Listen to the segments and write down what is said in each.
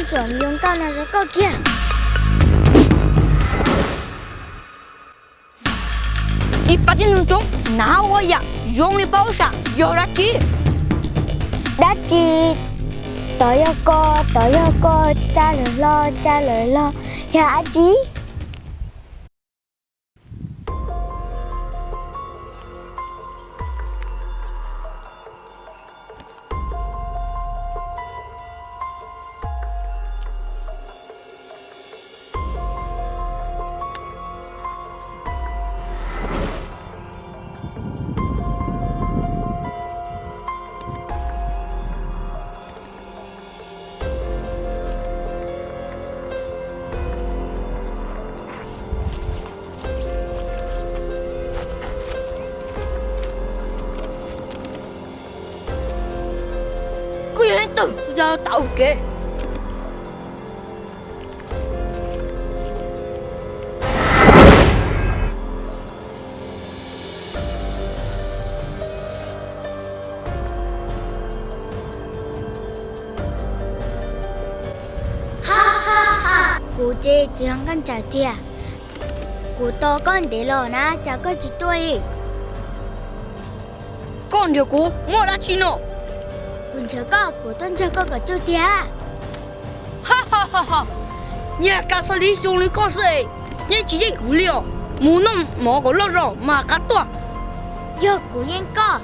txom nyem nkauj no zoo nkauj kiag. Ib pab tib neeg tsoob, nag ua yam zoo li pab ub sam yog dab tsi? Dab tsi? Tod yog ko, tod yog ko, tsa lawm hlo, tsa lawm hlo, yog dab tsi? Koj yog leej twg, yog tau ua ke? Kuv ces tsis yog nkauj ntsawm tiag. Kuv tos koj ntev los na, cas koj tsis tuaj li? Koj nrhiav kuv muaj dab tsi no? Kuv nrhiav koj, kuv tuaj nrog koj kom tsuj tiag. Nyias kas xav li xyoo li koj xwb es, yeej tsis yeej kuv li os. Mus noj mov kom loj zog mas rov qab tuaj. Yog kuv yeej koj,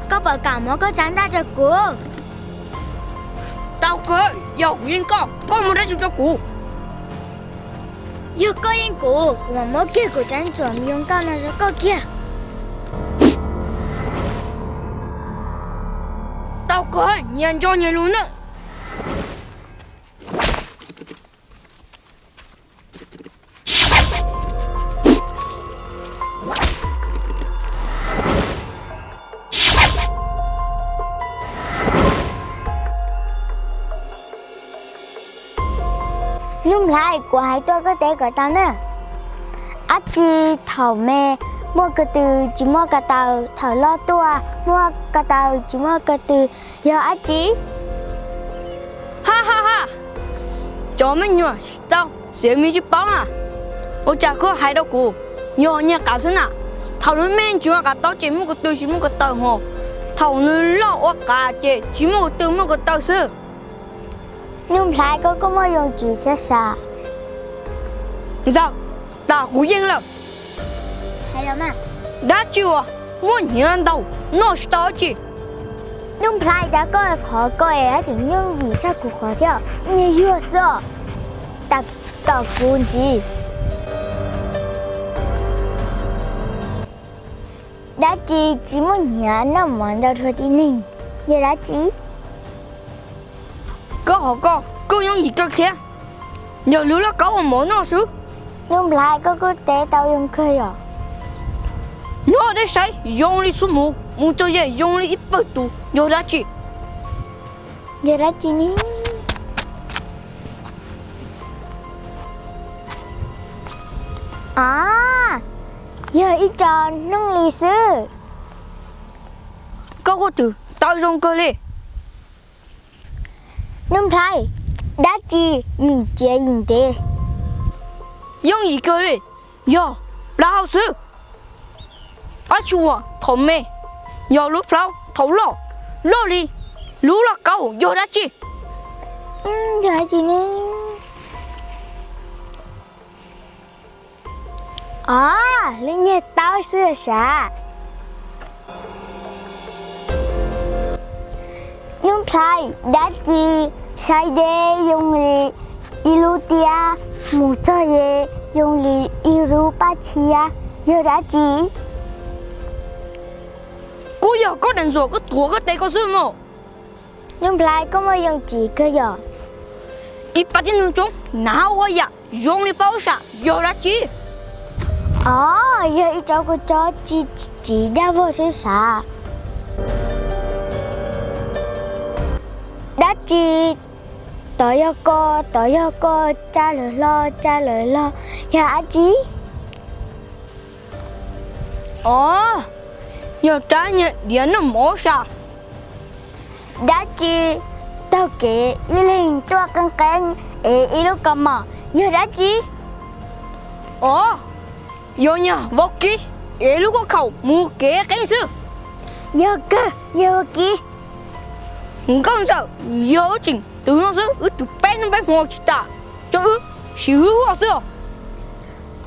koj puas kam muab koj tsab ntaj rau kuv? Tau kawg, yog kuv yeej koj, koj muab dab tsi rau kuv? Yog koj yeej kuv, kuv mam muab kiag kuv tsab ntsuam me nyuam nkauj no rau koj kiag. Tau kawg, nyias nco nyias lus nawb. Nuj Nplhaib, kuv hais tuaj koj teb kom tau na. Dab tsi thaum me muaj ko tw tsis muaj ko taw, thaum loj tuaj muaj ko taw tsis muaj ko tw, yog dab tsi? Ha ha ha! Cov me nyuam tsis tau, xiav mis tsis paub na. Ua cas koj hais rau kuv yog nyias kam xwb na? Thaum nws me tsis muaj ko taw ces muaj ko tw tsis muaj ko taw hos, thaum nws loj ua kav ces tsis muaj ko tw muaj ko taw xwb. Nuj Nplhaib, koj kuj muaj yooj yim thiab sav. Ntxawm, tas kuv yeej lawm. Dab tsi uas muaj hnyav ntau, noj tsis tau dab tsi? Nuj Nplhaib, cas koj qhov ko es tseem yooj yim tshaj kuv qhov thiab. Nyias yuag xwb os. Tas kom kuv ntxiv. Dab tsi tsis muaj hnyav noj mov ntau dua tib neeg, yog dab tsi? Koj qhov ko kuj yooj yim kawg thiab, yog lub lauj kaub ua mov noj xwb. Nuj Nplhaib, koj kuj teb tau zoo kawg yom. Nyob deb saib zoo li xuab moov, mus txog ze zoo li ib pawg tus, yog dab tsi? Yog dab tsi ne? Aw, yog ib co nooj li xwb. Koj kuj twm tau zoo kawg li. Nuj Nplhaib, dab tsi yeej ciav yeej ntev? Yooj yim kawg li, yog plaub hau xwb. Ab tsuas thaum me yog lub plaub, thaum loj loj li lub lauj kaub, yog dab tsi? Yog dab tsi ne? Aw, lub nyiag taub xwb sav. Nuj Nplhaib, dab tsi saib deb yoo li ib lub tiab, mus txog ze yoo li ib lub paj tshiab, yog dab tsi? Kuj yog koj niam ntxuam koj tuav koj tes koj xwb mog. Nuj Nplhaib, koj muaj yooj yim kawg yom. Ib pab tib neeg tsoob, nag ua yam zoo li pab ub sam, yog dab tsi? Aw, yog ib co kua txob tsis tsiv dab vog seb sav. Dab tsi? Tod yog ko, tod yog ko, tsa lawm hlo, tsa lawm hlo, yog dab tsi? Aw, yog rab nyiag diav noj mov sas. Dab tsi? taug kev ib leeg tuaj qeeb qeeb es ib lub kaus mom yog dab tsi? Os, yog niag vaub kib es lub khuab khaum mus kev qeeb xwb. Yog kawg, yog vaub kib. Nkauj ntxawm, yog wb tseem tus no xwb wb tus peb hnub peb hmo tsis tas, rau wb sim hwj huaj xwb os.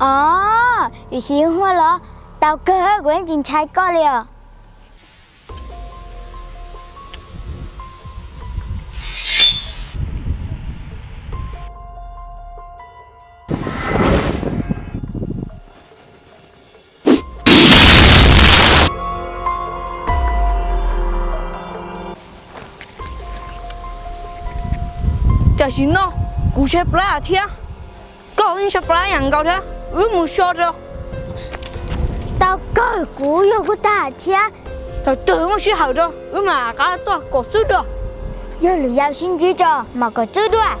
Os, vim sim hwj huaj los? Tau kawg, kuv yeej tsis ntshai koj li os. Tam sim no kuv tshaib plab thiab, koj yeej tshaib plab ib yam nkaus thiab, wb mus so rau. Tau kawg, kuv yog kuj tag thiab. Thaum twg muaj sij hawm rau wb mam rov qab tuaj kom xwb dua. Yog lwm yam sib ntsib tso mam kom xwb dua.